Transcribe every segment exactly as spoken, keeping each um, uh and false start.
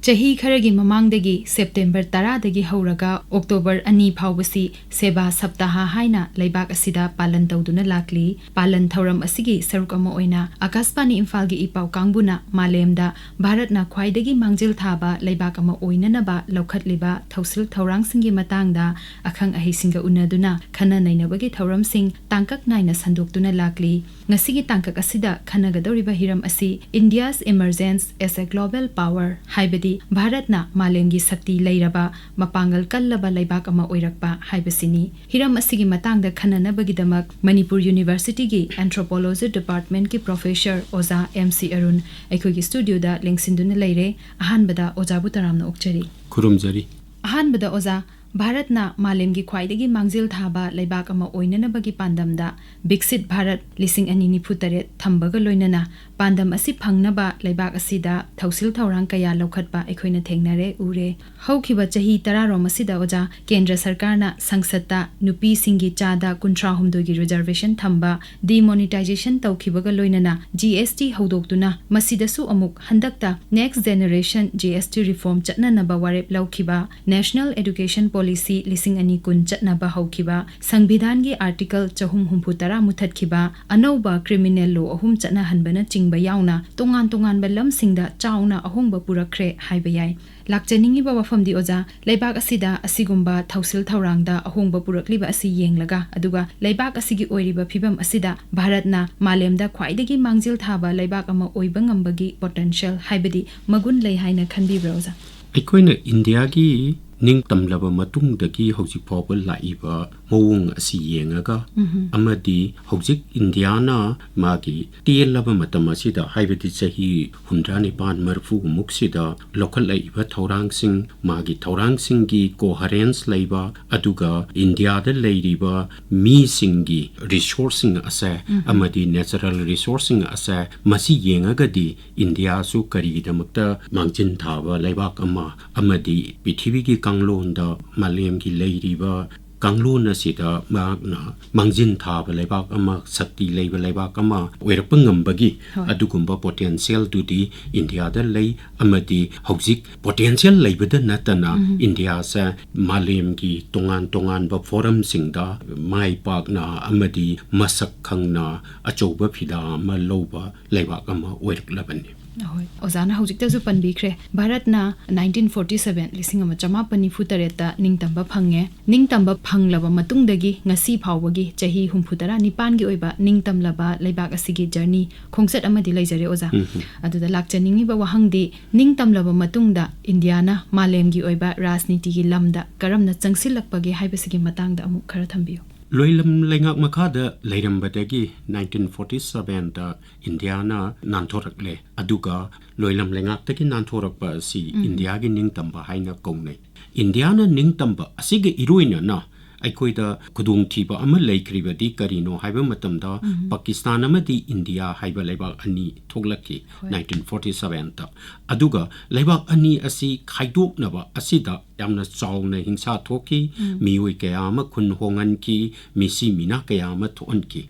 ꯆꯍꯤ ꯈꯔꯒꯤ ꯃꯃꯥꯡꯗꯒꯤ, ꯁꯦꯞꯇꯦꯝꯕꯔ ꯇꯔꯥꯗꯒꯤ ꯍꯧꯔꯒ ꯑꯣꯛꯇꯣꯕꯔ ꯑꯅꯤ ꯐꯥꯎꯕꯁꯤ ꯁꯦꯕꯥ ꯁꯞꯇꯥꯍꯥ ꯍꯥꯏꯅ ꯂꯩꯕꯥꯛ ꯑꯁꯤꯗ ꯄꯥꯂꯟ ꯇꯧꯗꯨꯅ ꯂꯥꯛꯂꯤ꯫ ꯄꯥꯂꯟ ꯊꯧꯔꯝ ꯑꯁꯤꯒꯤ ꯁꯔꯨꯛ ꯑꯃ ꯑꯣꯏꯅ ꯑꯀꯥꯁꯕꯥꯅꯤ ꯏꯝꯐꯥꯜꯒꯤ ꯏ ꯄꯥꯎ ꯀꯥꯡꯕꯨꯅ ꯃꯥꯂꯦꯝꯗ ꯚꯥꯔꯠꯅ ꯈ꯭ꯋꯥꯏꯗꯒꯤ ꯃꯥꯡꯖꯤꯜ ꯊꯥꯕ ꯂꯩꯕꯥꯛ ꯑꯃ ꯑꯣꯏꯅꯅꯕ ꯂꯧꯈꯠꯂꯤꯕ ꯊꯧꯁꯤꯜ ꯊꯧꯔꯥꯡꯁꯤꯡꯒꯤ ꯃꯇꯥꯡꯗ ꯑꯈꯪ ꯑꯍꯩꯁꯤꯡꯒ ꯎꯅꯗꯨꯅ ꯈꯟꯅ ꯅꯩꯅꯕꯒꯤ ꯊꯧꯔꯝꯁꯤꯡ ꯇꯥꯡꯀꯛ ꯅꯥꯏꯅ ꯁꯟꯗꯣꯛꯇꯨꯅ ꯂꯥꯛꯂꯤ꯫ ꯉꯁꯤꯒꯤ ꯇꯥꯡꯀꯛ ꯑꯁꯤꯗ ꯈꯟꯅꯒꯗꯧꯔꯤꯕ ꯍꯤꯔꯝ ꯑꯁꯤ India's emergence as a global power, ꯍꯥꯏꯕꯗꯤ ꯚꯥꯔꯠꯅ ꯃꯥꯂꯦꯝꯒꯤ ꯁꯛꯇꯤ ꯂꯩꯔꯕ, ꯃꯄꯥꯡꯒꯜ ꯀꯜꯂꯕ ꯂꯩꯕꯥꯛ ꯑꯃ ꯑꯣꯏꯔꯛꯄ ꯍꯥꯏꯕꯁꯤꯅꯤ꯫ ꯍꯤꯔꯝ ꯑꯁꯤꯒꯤ ꯃꯇꯥꯡꯗ ꯈꯟꯅꯅꯕꯒꯤꯗꯃꯛ ꯃꯅꯤꯄꯨꯔ ꯌꯨꯅꯤꯚꯔꯁꯤꯇꯤꯒꯤ Anthropology Departmentꯀꯤ professor ꯑꯣꯖꯥ ꯑꯦꯝ ꯁꯤ ꯑꯔꯨꯟ ꯑꯩꯈꯣꯏꯒꯤ studioꯗ ꯂꯦꯡꯁꯤꯟꯗꯨꯅ ꯂꯩꯔꯦ꯫ ꯑꯍꯥꯟꯕꯗ ꯑꯣꯖꯥꯕꯨ ꯇꯔꯥꯝꯅ ꯑꯣꯛꯆꯔꯤ꯫ ꯈꯨꯔꯨꯝꯖꯔꯤ꯫ ꯑꯍꯥꯟꯕꯗ ꯑꯣꯖꯥ, ꯚꯥꯔꯠꯅ ꯃꯥꯂꯦꯝꯒꯤ ꯈ꯭ꯋꯥꯏꯗꯒꯤ ꯃꯥꯡꯖꯤꯜ ꯊꯥꯕ ꯂꯩꯕꯥꯛ ꯑꯃ ꯑꯣꯏꯅꯅꯕꯒꯤ ꯄꯥꯟꯗꯝꯗ ꯕꯤꯛꯁꯤꯠ ꯚꯥꯔꯠ ꯂꯤꯁꯤꯡ ꯑꯅꯤ ꯅꯤꯐꯨ ꯇꯔꯦꯠ ꯊꯝꯕꯒ ꯂꯣꯏꯅꯅ ꯄꯥꯟꯗꯝ ꯑꯁꯤ ꯐꯪꯅꯕ ꯂꯩꯕꯥꯛ ꯑꯁꯤꯗ ꯊꯧꯁꯤꯜ ꯊꯧꯔꯥꯡ ꯀꯌꯥ ꯂꯧꯈꯠꯄ ꯑꯩꯈꯣꯏꯅ ꯊꯦꯡꯅꯔꯦ, ꯎꯔꯦ꯫ ꯍꯧꯈꯤꯕ ꯆꯍꯤ ꯇꯔꯥꯔꯣꯝ ꯑꯁꯤꯗ ꯑꯣꯖꯥ, ꯀꯦꯟꯗ꯭ꯔ ꯁꯔꯀꯥꯔꯅ ꯁꯪꯁꯠꯇ ꯅꯨꯄꯤꯁꯤꯡꯒꯤ ꯆꯥꯗ ꯀꯨꯟꯊ꯭ꯔꯥ ꯍꯨꯝꯗꯣꯏꯒꯤ reservation ꯊꯝꯕ, demonetization ꯇꯧꯈꯤꯕꯒ ꯂꯣꯏꯅꯅ G S T ꯍꯧꯗꯣꯛꯇꯨꯅ ꯃꯁꯤꯗꯁꯨ ꯑꯃꯨꯛ ꯍꯟꯗꯛꯇ Next Generation G S T reform ꯆꯠꯅꯅꯕ ꯋꯥꯔꯦꯞ ꯂꯧꯈꯤꯕ, National Education Policy ꯂꯤꯁꯤꯡ ꯑꯅꯤ ꯀꯨꯟ ꯆꯠꯅꯕ ꯍꯧꯈꯤꯕ, ꯁꯪꯕꯤꯙꯥꯟꯒꯤ article ꯆꯍꯨꯝ ꯍꯨꯝꯐꯨ ꯇꯔꯥ ꯃꯨꯊꯠꯈꯤꯕ, ꯑꯅꯧꯕ criminal law ꯑꯍꯨꯝ ꯆꯠꯅꯍꯟꯕꯅꯆꯤꯡꯕ ꯌꯥꯎꯅ ꯇꯣꯉꯥꯟ ꯇꯣꯉꯥꯟꯕ ꯂꯝꯁꯤꯡꯗ ꯆꯥꯎꯅ ꯑꯍꯣꯡꯕ ꯄꯨꯔꯛꯈ꯭ꯔꯦ ꯍꯥꯏꯕ ꯌꯥꯏ꯫ ꯂꯥꯛꯆꯅꯤꯡꯉꯤꯕ ꯋꯥꯐꯝꯗꯤ ꯑꯣꯖꯥ, ꯂꯩꯕꯥꯛ ꯑꯁꯤꯗ ꯑꯁꯤꯒꯨꯝꯕ ꯊꯧꯁꯤꯜ ꯊꯧꯔꯥꯡꯗ ꯑꯍꯣꯡꯕ ꯄꯨꯔꯛꯂꯤꯕ ꯑꯁꯤ ꯌꯦꯡꯂꯒ, ꯑꯗꯨꯒ ꯂꯩꯕꯥꯛ ꯑꯁꯤꯒꯤ ꯑꯣꯏꯔꯤꯕ ꯐꯤꯕꯝ ꯑꯁꯤꯗ ꯚꯥꯔꯠꯅ ꯃꯥꯂꯦꯝꯗ ꯈ꯭ꯋꯥꯏꯗꯒꯤ ꯃꯥꯡꯖꯤꯜ ꯊꯥꯕ ꯂꯩꯕꯥꯛ ꯑꯃ ꯑꯣꯏꯕ ꯉꯝꯕꯒꯤ potential, ꯍꯥꯏꯕꯗꯤ ꯃꯒꯨꯟ ꯂꯩ ꯍꯥꯏꯅ ꯈꯟꯕꯤꯕ꯭ꯔꯥ ꯑꯣꯖꯥ? ꯑꯩꯈꯣꯏꯅ ꯏꯟꯗꯤꯌꯥꯒꯤ ꯅꯤꯡꯇꯝꯂꯕ ꯃꯇꯨꯡꯗꯒꯤ ꯍꯧꯖꯤꯛ ꯐꯥꯎꯕ ꯂꯥꯛꯏꯕ ꯃꯑꯣꯡ ꯑꯁꯤ ꯌꯦꯡꯉꯒ, ꯎꯝꯍꯨꯝ꯫ ꯑꯃꯗꯤ ꯍꯧꯖꯤꯛ ꯏꯟꯗꯤꯌꯥꯅ ꯃꯥꯒꯤ ꯇꯦꯜꯂꯕ ꯃꯇꯝ ꯑꯁꯤꯗ, ꯍꯥꯏꯕꯗꯤ ꯆꯍꯤ ꯍꯨꯝꯗ꯭ꯔꯥ ꯅꯤꯄꯥꯟ ꯃꯔꯤꯐꯨ ꯃꯨꯛꯁꯤꯗ ꯂꯧꯈꯠꯂꯛꯏꯕ ꯊꯧꯔꯥꯡꯁꯤꯡ, ꯃꯥꯒꯤ ꯊꯧꯔꯥꯡꯁꯤꯡꯒꯤ coherence ꯂꯩꯕ, ꯑꯗꯨꯒ ꯏꯟꯗꯤꯌꯥꯗ ꯂꯩꯔꯤꯕ ꯃꯤꯁꯤꯡꯒꯤ resourceꯁꯤꯡ ꯑꯁꯦ, ꯎꯝꯍꯨꯝ꯫ ꯑꯃꯗꯤ natural resourceꯁꯤꯡ ꯑꯁꯦ, ꯃꯁꯤ ꯌꯦꯡꯉꯒꯗꯤ ꯏꯟꯗꯤꯌꯥꯁꯨ ꯀꯔꯤꯒꯤꯗꯃꯛꯇ ꯃꯥꯡꯖꯤꯟ ꯊꯥꯕ ꯂꯩꯕꯥꯛ ꯑꯃ ꯑꯃꯗꯤ ꯄ꯭ꯔꯤꯊꯤꯕꯤꯒꯤ ꯀꯥꯡꯂꯣꯟꯗ ꯃꯥꯂꯦꯝꯒꯤ ꯂꯩꯔꯤꯕ ꯀꯥꯡꯂꯣꯟ ꯑꯁꯤꯗ ꯃꯍꯥꯛꯅ ꯃꯥꯡꯖꯤꯟ ꯊꯥꯕ ꯂꯩꯕꯥꯛ ꯑꯃ, ꯁꯛꯇꯤ ꯂꯩꯕ ꯂꯩꯕꯥꯛ ꯑꯃ ꯑꯣꯏꯔꯛꯄ ꯉꯝꯕꯒꯤ ꯍꯣꯏ꯫ ꯑꯗꯨꯒꯨꯝꯕ ꯄꯣꯇꯦꯟꯁꯤꯌꯦꯜꯗꯨꯗꯤ ꯏꯟꯗꯤꯌꯥꯗ ꯂꯩ꯫ ꯑꯃꯗꯤ ꯍꯧꯖꯤꯛ ꯄꯣꯇꯦꯟꯁꯤꯌꯦꯜ ꯂꯩꯕꯗ ꯅꯠꯇꯅ ꯏꯟꯗꯤꯌꯥꯁꯦ ꯃꯥꯂꯦꯝꯒꯤ ꯇꯣꯉꯥꯟ ꯇꯣꯉꯥꯟꯕ ꯐꯣꯔꯝꯁꯤꯡꯗ ꯃꯥꯏ ꯄꯥꯛꯅ ꯑꯃꯗꯤ ꯃꯁꯛ ꯈꯪꯅ ꯑꯆꯧꯕ ꯐꯤꯗꯥ ꯑꯃ ꯂꯧꯕ ꯂꯩꯕꯥꯛ ꯑꯃ ꯑꯣꯏꯔꯛꯂꯕꯅꯤ꯫ ꯑꯍꯣꯏ, ꯑꯣꯖꯥꯅ ꯍꯧꯖꯤꯛꯇꯁꯨ ꯄꯟꯕꯤꯈ꯭ꯔꯦ, ꯚꯥꯔꯠꯅ nineteen forty seven, ꯂꯤꯁꯤꯡ ꯑꯃ ꯆꯃꯥꯄꯟ ꯅꯤꯐꯨ ꯇꯔꯦꯠꯇ ꯅꯤꯡꯇꯝꯕ ꯐꯪꯉꯦ꯫ ꯅꯤꯡꯇꯝꯕ ꯐꯪꯂꯕ ꯃꯇꯨꯡꯗꯒꯤ ꯉꯁꯤ ꯐꯥꯎꯕꯒꯤ ꯆꯍꯤ ꯍꯨꯝꯐꯨ ꯇꯔꯥ ꯅꯤꯄꯥꯟꯒꯤ ꯑꯣꯏꯕ ꯅꯤꯡꯇꯝꯂꯕ ꯂꯩꯕꯥꯛ ꯑꯁꯤꯒꯤ ꯖꯔꯅꯤ ꯈꯣꯡꯆꯠ ꯑꯃꯗꯤ ꯂꯩꯖꯔꯦ, ꯑꯣꯖꯥ꯫ ꯎꯝ, ꯎꯝ꯫ ꯑꯗꯨꯗ ꯂꯥꯛꯆꯅꯤꯡꯉꯤꯕ ꯋꯥꯍꯪꯗꯤ, ꯅꯤꯡꯇꯝꯂꯕ ꯃꯇꯨꯡꯗ ꯏꯟꯗꯤꯌꯥꯅ ꯃꯥꯂꯦꯝꯒꯤ ꯑꯣꯏꯕ ꯔꯥꯖꯅꯤꯇꯤꯒꯤ ꯂꯝꯗ ꯀꯔꯝꯅ ꯆꯪꯁꯤꯜꯂꯛꯄꯒꯦ ꯍꯥꯏꯕꯁꯤꯒꯤ ꯃꯇꯥꯡꯗ ꯑꯃꯨꯛ ꯈꯔ ꯊꯝꯕꯤꯌꯨ꯫ ꯂꯣꯏꯂꯝ ꯂꯩꯉꯥꯛ ꯃꯈꯥꯗ ꯂꯩꯔꯝꯕꯗꯒꯤ nineteen forty sevenꯗ ꯏꯟꯗꯤꯌꯥꯅ ꯅꯥꯟꯊꯣꯔꯛꯂꯦ꯫ ꯑꯗꯨꯒ ꯂꯣꯏꯂꯝ ꯂꯩꯉꯥꯛꯇꯒꯤ ꯅꯥꯟꯊꯣꯔꯛꯄ ꯑꯁꯤ ꯏꯟꯗꯤꯌꯥꯒꯤ ꯅꯤꯡꯇꯝꯕ ꯍꯥꯏꯅ ꯀꯧꯅꯩ꯫ ꯏꯟꯗꯤꯌꯥꯅ ꯅꯤꯡꯇꯝꯕ ꯑꯁꯤꯒ ꯏꯔꯣꯏꯅꯅ ꯑꯩꯈꯣꯏꯗ ꯈꯨꯗꯣꯡꯊꯤꯕ ꯑꯃ ꯂꯩꯈ꯭ꯔꯤꯕꯗꯤ ꯀꯔꯤꯅꯣ ꯍꯥꯏꯕ ꯃꯇꯝꯗ, ꯄꯥꯀꯤꯁꯇꯥꯟ ꯑꯃꯗꯤ ꯏꯟꯗꯤꯌꯥ ꯍꯥꯏꯕ ꯂꯩꯕꯥꯛ ꯑꯅꯤ ꯊꯣꯛꯂꯛꯈꯤ ꯍꯣꯏ꯫ nineteen forty sevenꯗ꯫ ꯑꯗꯨꯒ ꯂꯩꯕꯥꯛ ꯑꯅꯤ ꯑꯁꯤ ꯈꯥꯏꯗꯣꯛꯅꯕ ꯑꯁꯤꯗ ꯌꯥꯝꯅ ꯆꯥꯎꯅ ꯍꯤꯡꯁꯥ ꯊꯣꯛꯈꯤ꯫ ꯃꯤꯑꯣꯏ ꯀꯌꯥ ꯑꯃ ꯈꯨꯟ ꯍꯣꯡꯍꯟꯈꯤ, ꯃꯤꯁꯤ ꯃꯤꯅꯥ ꯀꯌꯥ ꯑꯃ ꯊꯣꯛꯍꯟꯈꯤ꯫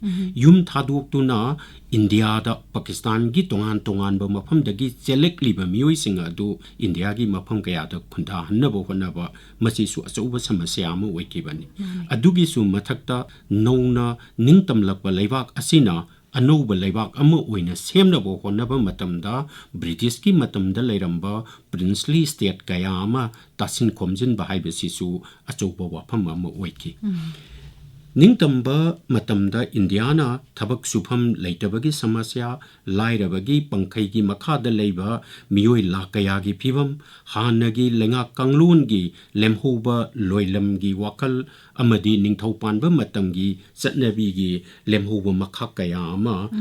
ꯌꯨꯝ ꯊꯥꯗꯣꯛꯇꯨꯅ ꯏꯟꯗꯤꯌꯥꯗ ꯄꯥꯀꯤꯁꯇꯥꯟꯒꯤ ꯇꯣꯉꯥꯟ ꯇꯣꯉꯥꯟꯕ ꯃꯐꯝꯗꯒꯤ ꯆꯦꯜꯂꯛꯂꯤꯕ ꯃꯤꯑꯣꯏꯁꯤꯡ ꯑꯗꯨ ꯏꯟꯗꯤꯌꯥꯒꯤ ꯃꯐꯝ ꯀꯌꯥꯗ ꯈꯨꯟꯗꯥꯍꯟꯅꯕ ꯍꯣꯠꯅꯕ, ꯃꯁꯤꯁꯨ ꯑꯆꯧꯕ ꯁꯃꯁ꯭ꯌꯥ ꯑꯃ ꯑꯣꯏꯈꯤꯕꯅꯤ꯫ ꯑꯗꯨꯒꯤꯁꯨ ꯃꯊꯛꯇ, ꯅꯧꯅ ꯅꯤꯡꯇꯝꯂꯛꯄ ꯂꯩꯕꯥꯛ ꯑꯁꯤꯅ ꯑꯅꯧꯕ ꯂꯩꯕꯥꯛ ꯑꯃ ꯑꯣꯏꯅ ꯁꯦꯝꯅꯕ ꯍꯣꯠꯅꯕ ꯃꯇꯝꯗ, ꯕ꯭ꯔꯤꯇꯤꯁꯀꯤ ꯃꯇꯝꯗ ꯂꯩꯔꯝꯕ ꯄ꯭ꯔꯤꯟꯁꯂꯤ ꯁ꯭ꯇꯦꯠ ꯀꯌꯥ ꯑꯃ ꯇꯥꯁꯤꯟ ꯈꯣꯝꯖꯤꯟꯕ ꯍꯥꯏꯕꯁꯤꯁꯨ ꯑꯆꯧꯕ ꯋꯥꯐꯝ ꯑꯃ ꯑꯣꯏꯈꯤ꯫ ꯅꯤꯡꯇꯝꯕ ꯃꯇꯝꯗ ꯏꯟꯗꯤꯌꯥꯅ ꯊꯕꯛ ꯁꯨꯐꯝ ꯂꯩꯇꯕꯒꯤ ꯁꯃꯁ꯭ꯌꯥ, ꯂꯥꯏꯔꯕꯒꯤ ꯄꯪꯈꯩꯒꯤ ꯃꯈꯥꯗ ꯂꯩꯕ ꯃꯤꯑꯣꯏ ꯂꯥꯈ ꯀꯌꯥꯒꯤ ꯐꯤꯕꯝ, ꯍꯥꯟꯅꯒꯤ ꯂꯩꯉꯥꯛ ꯀꯥꯡꯂꯣꯟꯒꯤ ꯂꯦꯝꯍꯧꯕ ꯂꯣꯏꯂꯝꯒꯤ ꯋꯥꯈꯜ ꯑꯃꯗꯤ ꯅꯤꯡꯊꯧ ꯄꯥꯟꯕ ꯃꯇꯝꯒꯤ ꯆꯠꯅꯕꯤꯒꯤ ꯂꯦꯝꯍꯧꯕ ꯃꯈꯥ ꯀꯌꯥ ꯑꯃ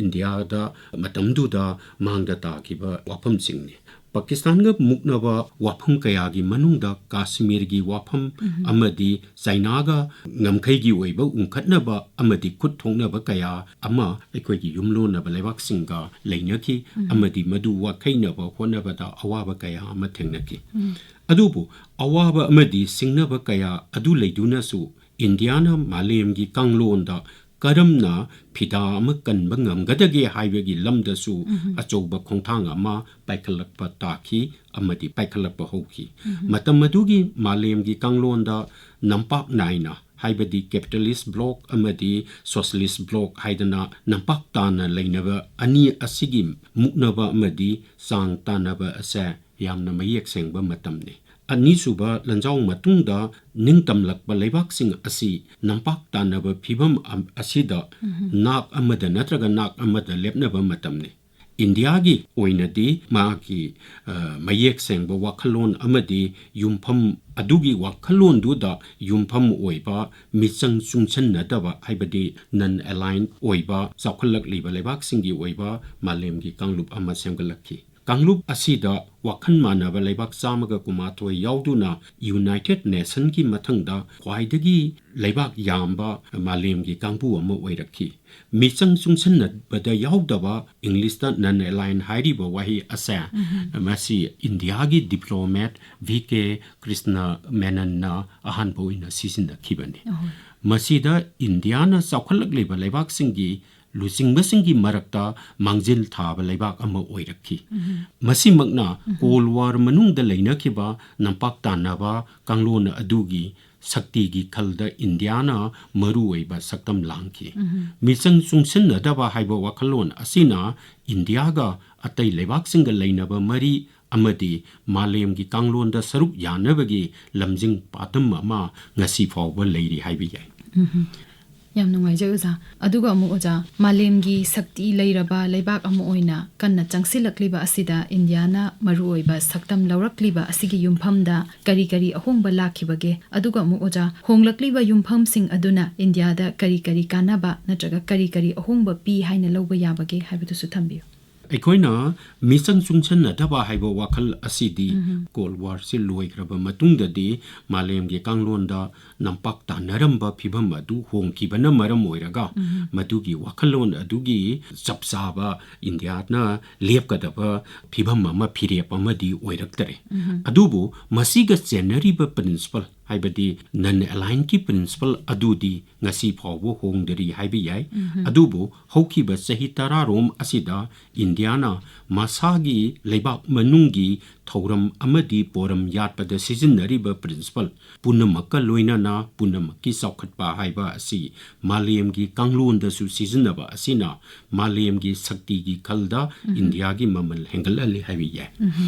ꯏꯟꯗꯤꯌꯥꯗ ꯃꯇꯝꯗꯨꯗ ꯃꯥꯡꯗ ꯇꯥꯈꯤꯕ ꯋꯥꯐꯝꯁꯤꯡꯅꯤ꯫ ꯄꯥꯀꯤꯁꯇꯥꯟꯒ ꯃꯨꯛꯅꯕ ꯋꯥꯐꯝ ꯀꯌꯥꯒꯤ ꯃꯅꯨꯡꯗ ꯀꯥꯁꯃꯤꯔꯒꯤ ꯋꯥꯐꯝ ꯑꯃꯗꯤ ꯆꯥꯏꯅꯥꯒ ꯉꯝꯈꯩꯒꯤ ꯑꯣꯏꯕ ꯎꯪꯈꯠꯅꯕ ꯑꯃꯗꯤ ꯈꯨꯠ ꯊꯣꯛꯅꯕ ꯀꯌꯥ ꯑꯃ ꯑꯩꯈꯣꯏꯒꯤ ꯌꯨꯝꯂꯣꯟꯅꯕ ꯂꯩꯕꯥꯛꯁꯤꯡꯒ ꯂꯩꯅꯈꯤ ꯑꯃꯗꯤ ꯃꯗꯨ ꯋꯥꯈꯩꯅꯕ ꯍꯣꯠꯅꯕꯗ ꯑꯋꯥꯕ ꯀꯌꯥ ꯑꯃ ꯊꯦꯡꯅꯈꯤ꯫ ꯑꯗꯨꯕꯨ ꯑꯋꯥꯕ ꯑꯃꯗꯤ ꯁꯤꯡꯅꯕ ꯀꯌꯥ ꯑꯗꯨ ꯂꯩꯗꯨꯅꯁꯨ ꯏꯟꯗꯤꯌꯥꯅ ꯃꯥꯂꯦꯝꯒꯤ ꯀꯥꯡꯂꯣꯟꯗ ꯀꯔꯝꯅ ꯐꯤꯗꯥ ꯑꯃ ꯀꯟꯕ ꯉꯝꯒꯗꯒꯦ ꯍꯥꯏꯕꯒꯤ ꯂꯝꯗꯁꯨ ꯑꯆꯧꯕ ꯈꯣꯡꯊꯥꯡ ꯑꯃ ꯄꯥꯏꯈꯠꯂꯛꯄ ꯇꯥꯈꯤ ꯑꯃꯗꯤ ꯄꯥꯏꯈꯠꯂꯛꯄ ꯍꯧꯈꯤ꯫ ꯃꯇꯝ ꯑꯗꯨꯒꯤ ꯃꯥꯂꯦꯝꯒꯤ ꯀꯥꯡꯂꯣꯟꯗ ꯅꯝꯄꯥꯛ ꯅꯥꯏꯅ, ꯍꯥꯏꯕꯗꯤ capitalist bloc ꯑꯃꯗꯤ socialist bloc ꯍꯥꯏꯗꯅ ꯅꯝꯄꯥꯛ ꯇꯥꯅ ꯂꯩꯅꯕ ꯑꯅꯤ ꯑꯁꯤꯒꯤ ꯃꯨꯛꯅꯕ ꯑꯃꯗꯤ ꯆꯥꯡ ꯇꯥꯅꯕ ꯑꯁꯦ ꯌꯥꯝꯅ ꯃꯌꯦꯛ ꯁꯦꯡꯕ ꯃꯇꯝꯅꯤ꯫ ꯑꯅꯤꯁꯨꯕ ꯂꯥꯟꯖꯥꯎ ꯃꯇꯨꯡꯗ ꯅꯤꯡꯇꯝꯂꯛꯄ ꯂꯩꯕꯥꯛꯁꯤꯡ ꯑꯁꯤ ꯅꯝꯄꯥꯛ ꯇꯥꯅꯕ ꯐꯤꯕꯝ ꯑꯝ-, ꯑꯁꯤꯗ ꯅꯥꯛ ꯑꯃꯗ ꯅꯠꯇ꯭ꯔꯒ ꯅꯥꯛ ꯑꯃꯗ ꯂꯦꯞꯅꯕ ꯃꯇꯝꯅꯤ꯫ ꯏꯟꯗꯤꯌꯥꯒꯤ ꯑꯣꯏꯅꯗꯤ ꯃꯥꯒꯤ, ꯑ, ꯃꯌꯦꯛ ꯁꯦꯡꯕ ꯋꯥꯈꯜꯂꯣꯟ ꯑꯃꯗꯤ ꯌꯨꯝꯐꯝ, ꯑꯗꯨꯒꯤ ꯋꯥꯈꯜꯂꯣꯟꯗꯨꯗ ꯌꯨꯝꯐꯝ ꯑꯣꯏꯕ, ꯃꯤꯆꯪ ꯆꯨꯡꯁꯤꯟꯅꯗꯕ, ꯍꯥꯏꯕꯗꯤ non-aligned ꯑꯣꯏꯕ, ꯆꯥꯎꯈꯠꯂꯛꯂꯤꯕ ꯂꯩꯕꯥꯛꯁꯤꯡꯒꯤ ꯑꯣꯏꯕ ꯃꯥꯂꯦꯝꯒꯤ ꯀꯥꯡꯂꯨꯞ ꯑꯃ ꯁꯦꯝꯒꯠꯂꯛꯈꯤ꯫ ꯀꯥꯡꯂꯨꯞ ꯑꯁꯤꯗ ꯋꯥꯈꯜ ꯃꯥꯟꯅꯕ ꯂꯩꯕꯥꯛ ꯆꯥꯝꯃꯒ ꯀꯨꯟꯃꯥꯊꯣꯏ ꯌꯥꯎꯗꯨꯅ United Nationꯒꯤ ꯃꯊꯪꯗ ꯈ꯭ꯋꯥꯏꯗꯒꯤ ꯂꯩꯕꯥꯛ ꯌꯥꯝꯕ ꯃꯥꯂꯦꯝꯒꯤ ꯀꯥꯡꯕꯨ ꯑꯃ ꯑꯣꯏꯔꯛꯈꯤ꯫ ꯃꯤꯆꯪ ꯆꯨꯡꯁꯤꯟꯅꯕꯗ ꯌꯥꯎꯗꯕ, ꯏꯪꯂꯤꯁꯇ non-aligned ꯍꯥꯏꯔꯤꯕ ꯋꯥꯍꯩ ꯑꯁꯦ, ꯃꯁꯤ ꯏꯟꯗꯤꯌꯥꯒꯤ diplomat V K Krishna Menonꯅ ꯑꯍꯥꯟꯕ ꯑꯣꯏꯅ ꯁꯤꯖꯤꯟꯅꯈꯤꯕꯅꯤ꯫ ꯃꯁꯤꯗ ꯏꯟꯗꯤꯌꯥꯅ ꯆꯥꯎꯈꯠꯂꯛꯂꯤꯕ ꯂꯩꯕꯥꯛꯁꯤꯡꯒꯤ ꯂꯨꯆꯤꯡꯕꯁꯤꯡꯒꯤ ꯃꯔꯛꯇ ꯃꯥꯡꯖꯤꯜ ꯊꯥꯕ ꯂꯩꯕꯥꯛ ꯑꯃ ꯑꯣꯏꯔꯛꯈꯤ꯫ ꯃꯁꯤꯃꯛꯅ Cold War ꯃꯅꯨꯡꯗ ꯂꯩꯅꯈꯤꯕ ꯅꯝꯄꯥꯛ ꯇꯥꯟꯅꯕ ꯀꯥꯡꯂꯣꯟ ꯑꯗꯨꯒꯤ ꯁꯛꯇꯤꯒꯤ ꯈꯜꯗ ꯏꯟꯗꯤꯌꯥꯅ ꯃꯔꯨꯑꯣꯏꯕ ꯁꯛꯇꯝ ꯂꯥꯡꯈꯤ꯫ ꯃꯤꯆꯪ ꯆꯨꯡꯁꯤꯟꯅꯗꯕ ꯍꯥꯏꯕ ꯋꯥꯈꯜꯂꯣꯟ ꯑꯁꯤꯅ ꯏꯟꯗꯤꯌꯥꯒ ꯑꯇꯩ ꯂꯩꯕꯥꯛꯁꯤꯡꯒ ꯂꯩꯅꯕ ꯃꯔꯤ ꯑꯃꯗꯤ ꯃꯥꯂꯦꯝꯒꯤ ꯀꯥꯡꯂꯣꯟꯗ ꯁꯔꯨꯛ ꯌꯥꯅꯕꯒꯤ ꯂꯝꯖꯤꯡ ꯄꯥꯊꯝ ꯑꯃ ꯉꯁꯤ ꯐꯥꯎꯕ ꯂꯩꯔꯤ ꯍꯥꯏꯕ ꯌꯥꯏ꯫ ꯌꯥꯝ ꯅꯨꯡꯉꯥꯏꯖꯩ ꯑꯣꯖꯥ꯫ ꯑꯗꯨꯒ ꯑꯃꯨꯛ ꯑꯣꯖꯥ, ꯃꯥꯂꯦꯝꯒꯤ ꯁꯛꯇꯤ ꯂꯩꯔꯕ ꯂꯩꯕꯥꯛ ꯑꯃ ꯑꯣꯏꯅ ꯀꯟꯅ ꯆꯪꯁꯤꯜꯂꯛꯂꯤꯕ ꯑꯁꯤꯗ ꯏꯟꯗꯤꯌꯥꯅ ꯃꯔꯨꯑꯣꯏꯕ ꯁꯛꯇꯝ ꯂꯧꯔꯛꯂꯤꯕ ꯑꯁꯤꯒꯤ ꯌꯨꯝꯐꯝꯗ ꯀꯔꯤ ꯀꯔꯤ ꯑꯍꯣꯡꯕ ꯂꯥꯛꯈꯤꯕꯒꯦ? ꯑꯗꯨꯒ ꯑꯃꯨꯛ ꯑꯣꯖꯥ, ꯍꯣꯡꯂꯛꯂꯤꯕ ꯌꯨꯝꯐꯝꯁꯤꯡ ꯑꯗꯨꯅ ꯏꯟꯗꯤꯌꯥꯗ ꯀꯔꯤ ꯀꯔꯤ ꯀꯥꯟꯅꯕ ꯅꯠꯇ꯭ꯔꯒ ꯀꯔꯤ ꯀꯔꯤ ꯑꯍꯣꯡꯕ ꯄꯤ ꯍꯥꯏꯅ ꯂꯧꯕ ꯌꯥꯕꯒꯦ ꯍꯥꯏꯕꯗꯨꯁꯨ ꯊꯝꯕꯤꯌꯨ꯫ ꯑꯩꯈꯣꯏꯅ ꯃꯤꯆꯪ ꯆꯨꯡꯁꯟꯅꯗꯕ ꯍꯥꯏꯕ ꯋꯥꯈꯜ ꯑꯁꯤꯗꯤ ꯀꯣꯜ ꯋꯥꯔꯁꯤ ꯂꯣꯏꯈ꯭ꯔꯕ ꯃꯇꯨꯡꯗꯗꯤ ꯃꯥꯂꯦꯝꯒꯤ ꯀꯥꯡꯂꯣꯟꯗ ꯅꯝꯄꯥꯛ ꯇꯥꯟꯅꯔꯝꯕ ꯐꯤꯕꯝ ꯑꯗꯨ ꯍꯣꯡꯈꯤꯕꯅ ꯃꯔꯝ ꯑꯣꯏꯔꯒ ꯃꯗꯨꯒꯤ ꯋꯥꯈꯜꯂꯣꯟ ꯑꯗꯨꯒꯤ ꯆꯞ ꯆꯥꯕ ꯏꯟꯗꯤꯌꯥꯅ ꯂꯦꯞꯀꯗꯕ ꯐꯤꯕꯝ ꯑꯃ, ꯐꯤꯔꯦꯞ ꯑꯃꯗꯤ ꯑꯣꯏꯔꯛꯇꯔꯦ꯫ ꯑꯗꯨꯕꯨ ꯃꯁꯤꯒ ꯆꯦꯟꯅꯔꯤꯕ ꯄ꯭ꯔꯤꯟꯁꯤꯄꯜ, ꯍꯥꯏꯕꯗꯤ ꯅꯟ ꯑꯦꯂꯥꯏꯟꯒꯤ ꯄ꯭ꯔꯤꯟꯁꯤꯄꯜ ꯑꯗꯨꯗꯤ ꯉꯁꯤ ꯐꯥꯎꯕ ꯍꯣꯡꯗꯔꯤ ꯍꯥꯏꯕ ꯌꯥꯏ꯫ ꯑꯗꯨꯕꯨ ꯍꯧꯈꯤꯕ ꯆꯍꯤ ꯇꯔꯥꯔꯣꯝ ꯑꯁꯤꯗ ꯏꯟꯗꯤꯌꯥꯅ ꯃꯁꯥꯒꯤ ꯂꯩꯕꯥꯛ ꯃꯅꯨꯡꯒꯤ ꯊꯧꯔꯝ ꯑꯃꯗꯤ ꯄꯣꯔꯝ ꯌꯥꯠꯄꯗ ꯁꯤꯖꯤꯟꯅꯔꯤꯕ ꯄ꯭ꯔꯤꯟꯁꯤꯄꯜ ꯄꯨꯝꯅꯃꯛꯀ ꯂꯣꯏꯅꯅ ꯄꯨꯝꯅꯃꯛꯀꯤ ꯆꯥꯎꯈꯠꯄ ꯍꯥꯏꯕ ꯑꯁꯤ ꯃꯥꯂꯦꯝꯒꯤ ꯀꯥꯡꯂꯣꯟꯗꯁꯨ ꯁꯤꯖꯤꯟꯅꯕ ꯑꯁꯤꯅ ꯃꯥꯂꯦꯝꯒꯤ ꯁꯛꯇꯤꯒꯤ ꯈꯜꯗ ꯏꯟꯗꯤꯌꯥꯒꯤ ꯃꯃꯜ ꯍꯦꯟꯒꯠꯍꯜꯂꯤ ꯍꯥꯏꯕ ꯌꯥꯏ꯫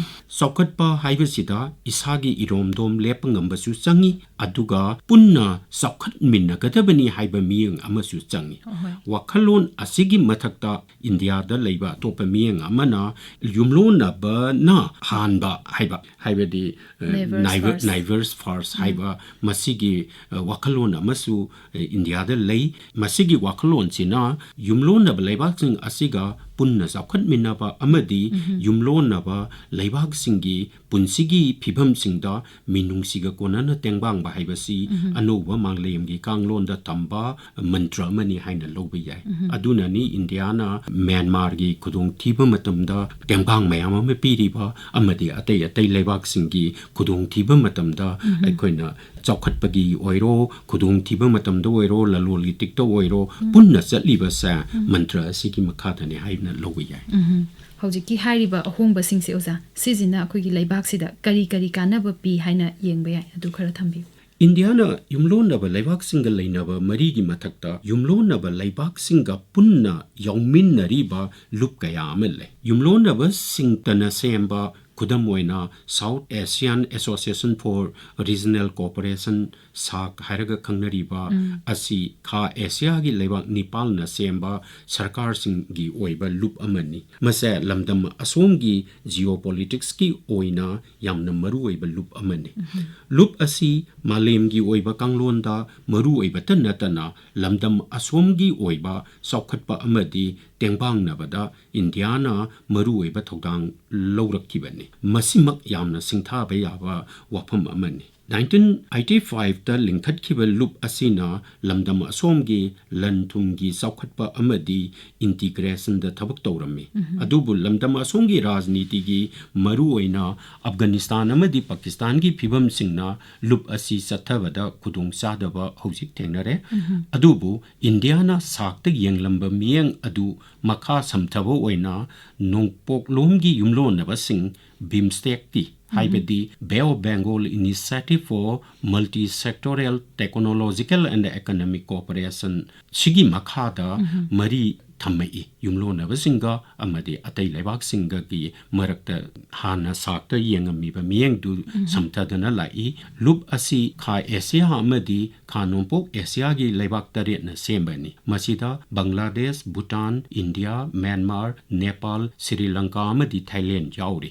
ꯆꯥꯎꯈꯠꯄ ꯍꯥꯏꯕꯁꯤꯗ ꯏꯁꯥꯒꯤ ꯏꯔꯣꯝꯗꯣꯝ ꯂꯦꯞꯄ ꯉꯝꯕꯁꯨ ꯆꯪꯏ, ꯑꯗꯨꯒ ꯄꯨꯟꯅ ꯆꯥꯎꯈꯠꯃꯤꯟꯅꯒꯗꯕꯅꯤ ꯍꯥꯏꯕ ꯃꯤꯠꯌꯦꯡ ꯑꯃꯁꯨ ꯆꯪꯏ꯫ ꯋꯥꯈꯜꯂꯣꯟ ꯑꯁꯤꯒꯤ ꯃꯊꯛꯇ ꯏꯟꯗꯤꯌꯥꯗ ꯂꯩꯕ ꯑꯇꯣꯞꯄ ꯃꯤꯠꯌꯦꯡ ꯑꯃꯅ ꯌꯨꯝꯂꯣꯟꯅꯕꯅ ꯍꯥꯟꯕ ꯍꯥꯏꯕ, ꯍꯥꯏꯕꯗꯤ, ꯑ, Neighbors neighbor-, first. Neighbors first ꯍꯥꯏꯕ ꯃꯁꯤꯒꯤ, ꯑ, ꯋꯥꯈꯜꯂꯣꯟ ꯑꯃꯁꯨ, ꯑ, ꯏꯟꯗꯤꯌꯥꯗ ꯂꯩ꯫ ꯃꯁꯤꯒꯤ ꯋꯥꯈꯜꯂꯣꯟꯁꯤꯅ ꯌꯨꯝꯂꯣꯟꯅꯕ ꯂꯩꯕꯥꯛꯁꯤꯡ ꯑꯁꯤꯒ ꯄꯨꯟꯅ ꯆꯥꯎꯈꯠꯃꯤꯟꯅꯕ ꯑꯃꯗꯤ ꯌꯨꯝꯂꯣꯟꯅꯕ ꯂꯩꯕꯥꯛꯁꯤꯡꯒꯤ ꯄꯨꯟꯁꯤꯒꯤ ꯐꯤꯕꯝꯁꯤꯡꯗ ꯃꯤꯅꯨꯡꯁꯤꯒ ꯀꯣꯟꯅꯅ ꯇꯦꯡꯕꯥꯡꯕ ꯍꯥꯏꯕꯁꯤ ꯑꯅꯧꯕ ꯃꯥꯂꯦꯝꯒꯤ ꯀꯥꯡꯂꯣꯟꯗ ꯇꯝꯕ ꯃꯟꯇ꯭ꯔ ꯑꯃꯅꯤ ꯍꯥꯏꯅ ꯂꯧꯕ ꯌꯥꯏ꯫ ꯑꯗꯨꯅꯅꯤ ꯏꯟꯗꯤꯌꯥꯅ ꯃ꯭ꯌꯥꯟꯃꯥꯔꯒꯤ ꯈꯨꯗꯣꯡꯊꯤꯕ ꯃꯇꯝꯗ ꯇꯦꯡꯕꯥꯡ ꯃꯌꯥꯝ ꯑꯃ ꯄꯤꯔꯤꯕ ꯑꯃꯗꯤ ꯑꯇꯩ ꯑꯇꯩ ꯂꯩꯕꯥꯛꯁꯤꯡꯒꯤ ꯈꯨꯗꯣꯡꯊꯤꯕ ꯃꯇꯝꯗ ꯑꯩꯈꯣꯏꯅ ꯆꯥꯎꯈꯠꯄꯒꯤ ꯑꯣꯏꯔꯣ, ꯈꯨꯗꯣꯡꯊꯤꯕ ꯃꯇꯝꯗ ꯑꯣꯏꯔꯣ, ꯂꯂꯣꯟ ꯏꯇꯤꯛꯇ ꯑꯣꯏꯔꯣ, ꯄꯨꯟꯅ ꯆꯠꯂꯤꯕꯁꯦ ꯃꯟꯇ꯭ꯔ ꯑꯁꯤꯒꯤ ꯃꯈꯥꯗꯅꯤ ꯍꯥꯏꯅ ꯂꯧꯕ ꯌꯥꯏ꯫ ꯍꯧꯖꯤꯛꯀꯤ ꯍꯥꯏꯔꯤꯕ ꯑꯍꯣꯡꯕꯁꯤꯡꯁꯦ, ꯑꯣꯖꯥ, ꯁꯤꯁꯤꯅ ꯑꯩꯈꯣꯏꯒꯤ ꯂꯩꯕꯥꯛꯁꯤꯗ ꯀꯔꯤ ꯀꯔꯤ ꯀꯥꯟꯅꯕ ꯄꯤ ꯍꯥꯏꯅ ꯌꯦꯡꯕ ꯌꯥꯏ? ꯑꯗꯨ ꯈꯔ ꯊꯝꯕꯤꯌꯨ꯫ ꯏꯟꯗꯤꯌꯥꯅ ꯌꯨꯝꯂꯣꯟꯅꯕ ꯂꯩꯕꯥꯛꯁꯤꯡꯒ ꯂꯩꯅꯕ ꯃꯔꯤꯒꯤ ꯃꯊꯛꯇ ꯌꯨꯝꯂꯣꯟꯅꯕ ꯂꯩꯕꯥꯛꯁꯤꯡꯒ ꯄꯨꯟꯅ ꯌꯥꯎꯃꯤꯟꯅꯔꯤꯕ ꯂꯨꯞ ꯀꯌꯥ ꯑꯃ ꯂꯩ꯫ ꯌꯨꯝꯂꯣꯟꯅꯕꯁꯤꯡꯇꯅ ꯁꯦꯝꯕ ꯈꯨꯗꯝ ꯑꯣꯏꯅ, South Asian Association for Regional Cooperation, ꯁꯥꯛ ꯍꯥꯏꯔꯒ ꯈꯪꯅꯔꯤꯕ ꯑꯁꯤ ꯈꯥ ꯑꯦꯁꯤꯌꯥꯒꯤ ꯂꯩꯕꯥꯛ ꯅꯤꯄꯥꯜꯅ ꯁꯦꯝꯕ ꯁꯔꯀꯥꯔꯁꯤꯡꯒꯤ ꯑꯣꯏꯕ ꯂꯨꯞ ꯑꯃꯅꯤ꯫ ꯃꯁꯦ ꯂꯝꯗꯝ ꯑꯁꯣꯝꯒꯤ ꯖꯤꯑꯣꯄꯣꯂꯤꯇꯤꯛꯁꯀꯤ ꯑꯣꯏꯅ ꯌꯥꯝꯅ ꯃꯔꯨꯑꯣꯏꯕ ꯂꯨꯞ ꯑꯃꯅꯤ꯫ ꯂꯨꯞ ꯑꯁꯤ ꯃꯥꯂꯦꯝꯒꯤ ꯑꯣꯏꯕ ꯀꯥꯡꯂꯣꯟꯗ ꯃꯔꯨꯑꯣꯏꯕꯇ ꯅꯠꯇꯅ ꯂꯝꯗꯝ ꯑꯁꯣꯝꯒꯤ ꯑꯣꯏꯕ ꯆꯥꯎꯈꯠꯄ ꯑꯃꯗꯤ ꯇꯦꯡꯕꯥꯡꯅꯕꯗ ꯏꯟꯗꯤꯌꯥꯅ ꯃꯔꯨꯑꯣꯏꯕ ꯊꯧꯗꯥꯡ ꯂꯧꯔꯛꯈꯤꯕꯅꯤ꯫ ꯃꯁꯤꯃꯛ ꯌꯥꯝꯅ ꯁꯤꯡꯊꯥꯕ ꯌꯥꯕ ꯋꯥꯐꯝ ꯑꯃꯅꯤ꯫ ꯅꯥꯏꯟꯇꯤꯟ ꯑꯩꯠꯇꯤ ꯐꯥꯏꯚꯇ ꯂꯤꯡꯈꯠꯈꯤꯕ ꯂꯨꯞ ꯑꯁꯤꯅ ꯂꯝꯗꯝ ꯑꯁꯣꯝꯒꯤ ꯂꯟ ꯊꯨꯝꯒꯤ ꯆꯥꯎꯈꯠꯄ ꯑꯃꯗꯤ ꯏꯟꯇꯤꯒ꯭ꯔꯦꯁꯟꯗ ꯊꯕꯛ ꯇꯧꯔꯝꯃꯤ꯫ ꯑꯗꯨꯕꯨ ꯂꯝꯗꯝ ꯑꯁꯣꯝꯒꯤ ꯔꯥꯖꯅꯤꯇꯤꯒꯤ, ꯃꯔꯨꯑꯣꯏꯅ ꯑꯐꯒꯥꯅꯤꯁꯇꯥꯟ ꯑꯃꯗꯤ ꯄꯥꯀꯤꯁꯇꯥꯟꯒꯤ ꯐꯤꯕꯝꯁꯤꯡꯅ ꯂꯨꯞ ꯑꯁꯤ ꯆꯠꯊꯕꯗ ꯈꯨꯗꯣꯡꯆꯥꯗꯕ ꯍꯧꯖꯤꯛ ꯊꯦꯡꯅꯔꯦ꯫ ꯑꯗꯨꯕꯨ ꯏꯟꯗꯤꯌꯥꯅ ꯁꯥꯛꯇ ꯌꯦꯡꯂꯝꯕ ꯃꯤꯠꯌꯦꯡ ꯑꯗꯨ ꯃꯈꯥ ꯁꯝꯊꯕ ꯑꯣꯏꯅ ꯅꯣꯡꯄꯣꯛꯂꯣꯝꯒꯤ ꯌꯨꯝꯂꯣꯟꯅꯕꯁꯤꯡ, ꯕꯤꯝꯁꯇꯦꯛꯀꯤ, ꯍꯥꯏꯕꯗꯤ Bay of Bengal Initiative for Multi-Sectoral Technological and Economic Cooperation, ꯁꯤꯒꯤ ꯃꯈꯥꯗ ꯃꯔꯤ ꯊꯝꯃꯛꯏ꯫ ꯌꯨꯝꯂꯣꯟꯅꯕꯁꯤꯡꯒ ꯑꯃꯗꯤ ꯑꯇꯩ ꯂꯩꯕꯥꯛꯁꯤꯡꯒꯒꯤ ꯃꯔꯛꯇ ꯍꯥꯟꯅ ꯁꯥꯛꯇ ꯌꯦꯡꯉꯝꯃꯤꯕ ꯃꯤꯠꯌꯦꯡꯗꯨ ꯁꯝꯊꯗꯅ ꯂꯥꯛꯏ꯫ ꯂꯨꯞ ꯑꯁꯤ ꯈꯥ ꯑꯦꯁꯤꯌꯥ ꯑꯃꯗꯤ ꯈꯥ ꯅꯣꯡꯄꯣꯛ ꯑꯦꯁꯤꯌꯥꯒꯤ ꯂꯩꯕꯥꯛ ꯇꯔꯦꯠꯅ ꯁꯦꯝꯕꯅꯤ꯫ ꯃꯁꯤꯗ ꯕꯪꯒ꯭ꯂꯥꯗꯦꯁ, ꯚꯨꯇꯥꯟ, ꯏꯟꯗꯤꯌꯥ, ꯃ꯭ꯌꯥꯟꯃꯥꯔ, ꯅꯦꯄꯥꯜ, ꯁ꯭ꯔꯤ ꯂꯪꯀꯥ ꯑꯃꯗꯤ ꯊꯥꯏꯂꯦꯟ ꯌꯥꯎꯔꯤ꯫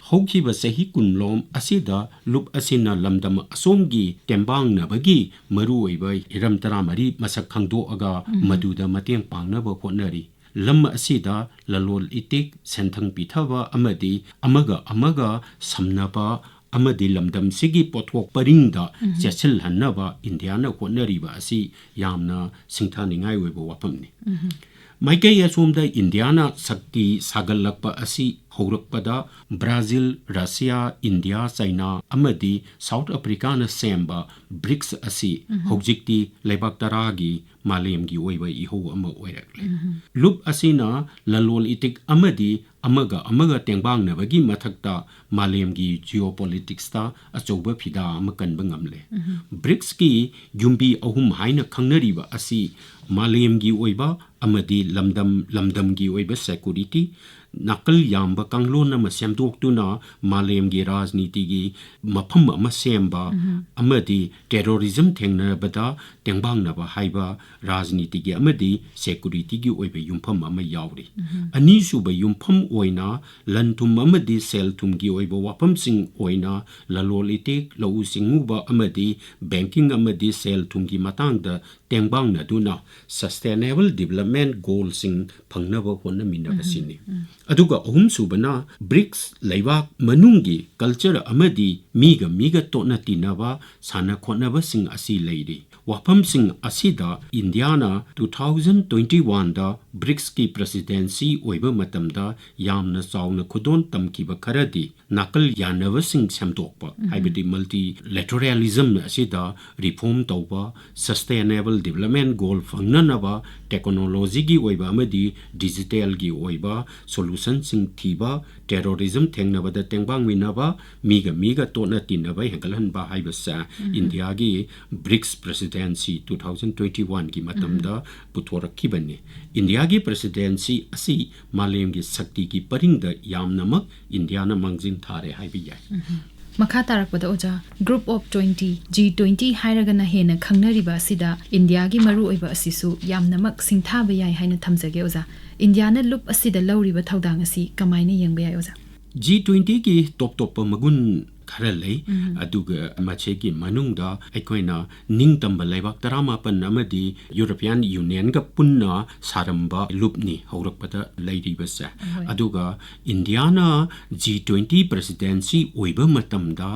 ꯍꯧꯈꯤꯕ ꯆꯍꯤ ꯀꯨꯟꯂꯣꯝ ꯑꯁꯤꯗ ꯂꯨꯞ ꯑꯁꯤꯅ ꯂꯝꯗꯝ ꯑꯁꯣꯝꯒꯤ ꯇꯦꯡꯕꯥꯡꯅꯕꯒꯤ ꯃꯔꯨꯑꯣꯏꯕ ꯍꯤꯔꯝ ꯇꯔꯥꯃꯔꯤ ꯃꯁꯛ ꯈꯪꯗꯣꯛꯑꯒ ꯃꯗꯨꯗ ꯃꯇꯦꯡ ꯄꯥꯡꯅꯕ ꯍꯣꯠꯅꯔꯤ꯫ ꯂꯝ ꯑꯁꯤꯗ ꯂꯂꯣꯜ ꯏꯇꯤꯛ, ꯁꯦꯟꯊꯪ ꯄꯤꯊꯕ ꯑꯃꯗꯤ ꯑꯃꯒ ꯑꯃꯒ ꯁꯝꯅꯕ ꯑꯃꯗꯤ ꯂꯝꯗꯝꯁꯤꯒꯤ ꯄꯣꯠꯊꯣꯛ ꯄꯔꯤꯡꯗ ꯆꯦꯠꯁꯤꯜꯍꯟꯅꯕ ꯏꯟꯗꯤꯌꯥꯅ ꯍꯣꯠꯅꯔꯤꯕ ꯑꯁꯤ ꯌꯥꯝꯅ ꯁꯤꯡꯊꯥꯅꯤꯡꯉꯥꯏ ꯑꯣꯏꯕ ꯋꯥꯐꯝꯅꯤ꯫ ꯃꯥꯏꯀꯩ ꯑꯁꯣꯝꯗ ꯏꯟꯗꯤꯌꯥꯅ ꯁꯛꯇꯤ ꯁꯥꯒꯠꯂꯛꯄ ꯑꯁꯤ ꯍꯧꯔꯛꯄꯗ ꯕ꯭ꯔꯥꯖꯤꯜ, ꯔꯁꯤꯌꯥ, ꯏꯟꯗꯤꯌꯥ, ꯆꯩꯅꯥ ꯑꯃꯗꯤ ꯁꯥꯎꯠ ꯑꯐ꯭ꯔꯤꯀꯥꯅ ꯁꯦꯝꯕ ꯕ꯭ꯔꯤꯛꯁ ꯑꯁꯤ ꯍꯧꯖꯤꯛꯇꯤ ꯂꯩꯕꯥꯛ ꯇꯔꯥꯒꯤ ꯃꯥꯂꯦꯝꯒꯤ ꯑꯣꯏꯕ ꯏꯍꯧ ꯑꯃ ꯑꯣꯏꯔꯛꯂꯦ꯫ ꯂꯨꯞ ꯑꯁꯤꯅ ꯂꯂꯣꯜ ꯏꯇꯤꯛ ꯑꯃꯗꯤ ꯑꯃꯒ ꯑꯃꯒ ꯇꯦꯡꯕꯥꯡꯅꯕꯒꯤ ꯃꯊꯛꯇ ꯃꯥꯂꯦꯝꯒꯤ ꯖꯤꯑꯣꯄꯣꯂꯤꯇꯤꯛꯁꯇ ꯑꯆꯧꯕ ꯐꯤꯗꯥ ꯑꯃ ꯀꯟꯕ ꯉꯝꯂꯦ꯫ ꯕ꯭ꯔꯤꯛꯁꯀꯤ ꯌꯨꯝꯕꯤ ꯑꯍꯨꯝ ꯍꯥꯏꯅ ꯈꯪꯅꯔꯤꯕ ꯑꯁꯤ ꯃꯥꯂꯦꯝꯒꯤ ꯑꯣꯏꯕ ꯑꯃꯗꯤ ꯂꯝꯗꯝ ꯂꯝꯗꯝꯒꯤ ꯑꯣꯏꯕ ꯁꯦꯀꯨꯔꯤꯇꯤ, ꯅꯥꯀꯜ ꯌꯥꯝꯕ ꯀꯥꯡꯂꯣꯟ ꯑꯃ ꯁꯦꯝꯗꯣꯛꯇꯨꯅ ꯃꯥꯂꯦꯝꯒꯤ ꯔꯥꯖꯅꯤꯇꯤꯒꯤ ꯃꯐꯝ ꯑꯃ ꯁꯦꯝꯕ ꯑꯃꯗꯤ terrorism ꯊꯦꯡꯅꯕꯗ ꯇꯦꯡꯕꯥꯡꯅꯕ ꯍꯥꯏꯕ ꯔꯥꯖꯅꯤꯇꯤꯒꯤ ꯑꯃꯗꯤ securityꯒꯤ ꯑꯣꯏꯕ ꯌꯨꯝꯐꯝ ꯑꯃ ꯌꯥꯎꯔꯤ꯫ ꯑꯅꯤꯁꯨꯕ ꯌꯨꯝꯐꯝ ꯑꯣꯏꯅ ꯂꯟ ꯊꯨꯝ ꯑꯃꯗꯤ ꯁꯦꯜ ꯊꯨꯝꯒꯤ ꯑꯣꯏꯕ ꯋꯥꯐꯝꯁꯤꯡ ꯑꯣꯏꯅ ꯂꯂꯣꯟ ꯏꯇꯤꯛ, ꯂꯧꯎ ꯁꯤꯡꯎꯕ ꯑꯃꯗꯤ banking ꯑꯃꯗꯤ ꯁꯦꯜ ꯊꯨꯝꯒꯤ ꯃꯇꯥꯡꯗ ꯇꯦꯡꯕꯥꯡꯅꯗꯨꯅ sustainable development goalꯁꯤꯡ ꯐꯪꯅꯕ ꯍꯣꯠꯅꯃꯤꯟꯅꯕꯁꯤꯅꯤ꯫ ꯑꯗꯨꯒ ꯑꯍꯨꯝꯁꯨꯕꯅ BRICS ꯂꯩꯕꯥꯛ ꯃꯅꯨꯡꯒꯤ culture ꯑꯃꯗꯤ ꯃꯤꯒ ꯃꯤꯒ ꯇꯣꯠꯅ ꯇꯤꯟꯅꯕ, ꯁꯥꯟꯅ ꯈꯣꯠꯅꯕꯁꯤꯡ ꯑꯁꯤ ꯂꯩꯔꯤ꯫ ꯋꯥꯐꯝꯁꯤꯡ ꯑꯁꯤꯗ ꯏꯟꯗꯤꯌꯥꯅ two thousand twenty oneꯗ BRICSꯀꯤ presidency ꯑꯣꯏꯕ ꯃꯇꯝꯗ ꯌꯥꯝꯅ ꯆꯥꯎꯅ ꯈꯨꯗꯣꯟ ꯇꯝꯈꯤꯕ ꯈꯔꯗꯤ ꯅꯥꯀꯜ ꯌꯥꯅꯕꯁꯤꯡ ꯁꯦꯝꯗꯣꯛꯄ, ꯍꯥꯏꯕꯗꯤ multilateralism ꯑꯁꯤꯗ reform ꯇꯧꯕ, sustainable development goal ꯐꯪꯅꯅꯕ technologyꯒꯤ ꯑꯣꯏꯕ ꯑꯃꯗꯤ digitalꯒꯤ ꯑꯣꯏꯕ solutionꯁꯤꯡ ꯊꯤꯕ, terrorism ꯊꯦꯡꯅꯕꯗ ꯇꯦꯡꯕꯥꯡꯃꯤꯟꯅꯕ, ꯃꯤꯒ ꯃꯤꯒ ꯇꯣꯠꯅ ꯇꯤꯟꯅꯕ ꯍꯦꯟꯒꯠꯍꯟꯕ ꯍꯥꯏꯕꯁꯦ ꯏꯟꯗꯤꯌꯥꯒꯤ BRICS presidency two thousand twenty oneꯒꯤ ꯃꯇꯝꯗ ꯄꯨꯊꯣꯔꯛꯈꯤꯕꯅꯤ꯫ ꯏꯟꯗꯤꯌꯥꯒꯤ presidency ꯑꯁꯤ ꯃꯥꯂꯦꯝꯒꯤ ꯁꯛꯇꯤꯒꯤ ꯄꯔꯤꯡꯗ ꯌꯥꯝꯅꯃꯛ ꯏꯟꯗꯤꯌꯥꯅ ꯃꯥꯡꯖꯤꯜ ꯊꯥꯔꯦ ꯍꯥꯏꯕ ꯌꯥꯏ꯫ ꯃꯈꯥ ꯇꯥꯔꯛꯄꯗ ꯑꯣꯖꯥ, Group of Twenty, G twenty ꯍꯥꯏꯔꯒꯅ ꯍꯦꯟꯅ ꯈꯪꯅꯔꯤꯕ ꯑꯁꯤꯗ ꯏꯟꯗꯤꯌꯥꯒꯤ ꯃꯔꯨꯑꯣꯏꯕ ꯑꯁꯤꯁꯨ ꯌꯥꯝꯅꯃꯛ ꯁꯤꯡꯊꯥꯕ ꯌꯥꯏ ꯍꯥꯏꯅ ꯊꯝꯖꯒꯦ ꯑꯣꯖꯥ꯫ ꯏꯟꯗꯤꯌꯥꯅ ꯂꯨꯞ ꯑꯁꯤꯗ ꯂꯧꯔꯤꯕ ꯊꯧꯗꯥꯡ ꯑꯁꯤ ꯀꯃꯥꯏꯅ ꯌꯦꯡꯕ ꯌꯥꯏ ꯑꯣꯖꯥ? G twentyꯒꯤ ꯇꯣꯞ ꯇꯣꯞꯄ ꯃꯒꯨꯟ ꯈꯔ ꯂꯩ꯫ ꯑꯗꯨꯒ ꯃꯁꯤꯒꯤ ꯃꯅꯨꯡꯗ ꯑꯩꯈꯣꯏꯅ ꯅꯤꯡꯇꯝꯕ ꯂꯩꯕꯥꯛ ꯇꯔꯥꯃꯥꯄꯟ ꯑꯃꯗꯤ European Unionꯒ ꯄꯨꯟꯅ ꯁꯥꯔꯝꯕ ꯂꯨꯞꯅꯤ ꯍꯧꯔꯛꯄꯗ ꯂꯩꯔꯤꯕꯁꯦ꯫ ꯑꯗꯨꯒ ꯏꯟꯗꯤꯌꯥꯅ G twenty presidency ꯑꯣꯏꯕ ꯃꯇꯝꯗ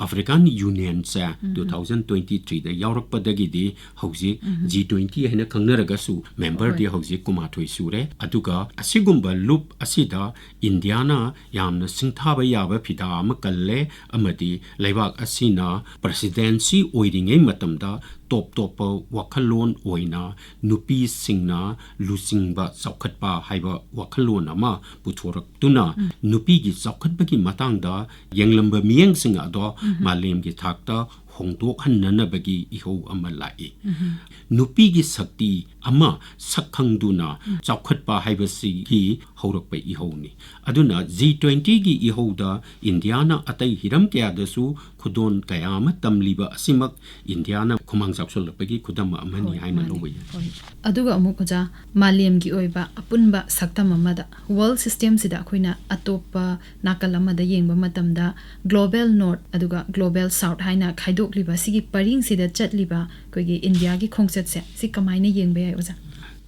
African Unionꯁꯦ two thousand twenty threeꯗ ꯌꯥꯎꯔꯛꯄꯗꯒꯤꯗꯤ ꯍꯧꯖꯤꯛ G twenty ꯍꯥꯏꯅ ꯈꯪꯅꯔꯒꯁꯨ memberꯗꯤ ꯍꯧꯖꯤꯛ ꯀꯨꯟꯃꯥꯊꯣꯏ ꯁꯨꯔꯦ꯫ ꯑꯗꯨꯒ ꯑꯁꯤꯒꯨꯝꯕ ꯂꯨꯞ ꯑꯁꯤꯗ ꯏꯟꯗꯤꯌꯥꯅ ꯌꯥꯝꯅ ꯁꯤꯡꯊꯥꯕ ꯌꯥꯕ ꯐꯤꯗꯥ ꯑꯃ ꯀꯜꯂꯦ, ꯑꯃꯗꯤ ꯂꯩꯕꯥꯛ ꯑꯁꯤꯅ presidency ꯑꯣꯏꯔꯤꯉꯩ ꯃꯇꯝꯗ ꯇꯣꯞ ꯇꯣꯞꯄ ꯋꯥꯈꯜꯂꯣꯟ ꯑꯣꯏꯅ ꯅꯨꯄꯤꯁꯤꯡꯅ ꯂꯨꯆꯤꯡꯕ ꯆꯥꯎꯈꯠꯄ ꯍꯥꯏꯕ ꯋꯥꯈꯜꯂꯣꯟ ꯑꯃ ꯄꯨꯊꯣꯔꯛꯇꯨꯅ ꯅꯨꯄꯤꯒꯤ ꯆꯥꯎꯈꯠꯄꯒꯤ ꯃꯇꯥꯡꯗ ꯌꯦꯡꯂꯝꯕ ꯃꯤꯠꯌꯦꯡꯁꯤꯡ ꯑꯗꯣ ꯃꯥꯂꯦꯝꯒꯤ ꯊꯥꯛꯇ ꯍꯣꯡꯗꯣꯛꯍꯟꯅꯅꯕꯒꯤ ꯏꯍꯧ ꯑꯃ ꯂꯥꯛꯏ꯫ ꯅꯨꯄꯤꯒꯤ ꯁꯛꯇꯤ ꯑꯃ ꯁꯛ ꯈꯪꯗꯨꯅ ꯆꯥꯎꯈꯠꯄ ꯍꯥꯏꯕꯁꯤꯒꯤ ꯍꯧꯔꯛꯄ ꯏꯍꯧꯅꯤ꯫ ꯑꯗꯨꯅ ꯖꯤ ꯇ꯭ꯋꯦꯟꯇꯤꯒꯤ ꯏꯍꯧꯗ ꯏꯟꯗꯤꯌꯥꯅ ꯑꯇꯩ ꯍꯤꯔꯝ ꯀꯌꯥꯗꯁꯨ ꯈꯨꯗꯣꯜ ꯀꯌꯥ ꯑꯃ ꯇꯝꯂꯤꯕ ꯑꯁꯤꯃꯛ ꯏꯟꯗꯤꯌꯥꯅ ꯈꯨꯃꯥꯡ ꯆꯥꯎꯁꯤꯜꯂꯛꯄꯒꯤ ꯈꯨꯗꯝ ꯑꯃꯅꯤ ꯍꯣꯏ, ꯍꯥꯏꯅ ꯃꯥꯅꯤ꯫ ꯂꯧꯕ ꯌꯥꯏ꯫ ꯍꯣꯏ꯫ ꯑꯗꯨꯒ ꯑꯃꯨꯛ ꯑꯣꯖꯥ, ꯃꯥꯂꯦꯝꯒꯤ ꯑꯣꯏꯕ ꯑꯄꯨꯟꯕ ꯁꯛꯇꯝ ꯑꯃꯗ, ꯋꯥꯔꯜ ꯁꯤꯁꯇꯦꯝꯁꯤꯗ ꯑꯩꯈꯣꯏꯅ ꯑꯇꯣꯞꯄ ꯅꯥꯀꯜ ꯑꯃꯗ ꯌꯦꯡꯕ ꯃꯇꯝꯗ, ꯒ꯭ꯂꯣꯕꯦꯜ ꯅꯣꯔꯠ ꯑꯗꯨꯒ ꯒ꯭ꯂꯣꯕꯦꯜ ꯁꯥꯎꯠ ꯍꯥꯏꯅ ꯈꯥꯏꯗꯣꯛꯂꯤꯕ ꯁꯤꯒꯤ ꯄꯔꯤꯡꯁꯤꯗ ꯆꯠꯂꯤꯕ ꯑꯩꯈꯣꯏꯒꯤ ꯏꯟꯗꯤꯌꯥꯒꯤ ꯈꯣꯡꯆꯠꯁꯦ, ꯁꯤ ꯀꯃꯥꯏꯅ ꯌꯦꯡꯕ ꯌꯥꯏ ꯑꯣꯖꯥ?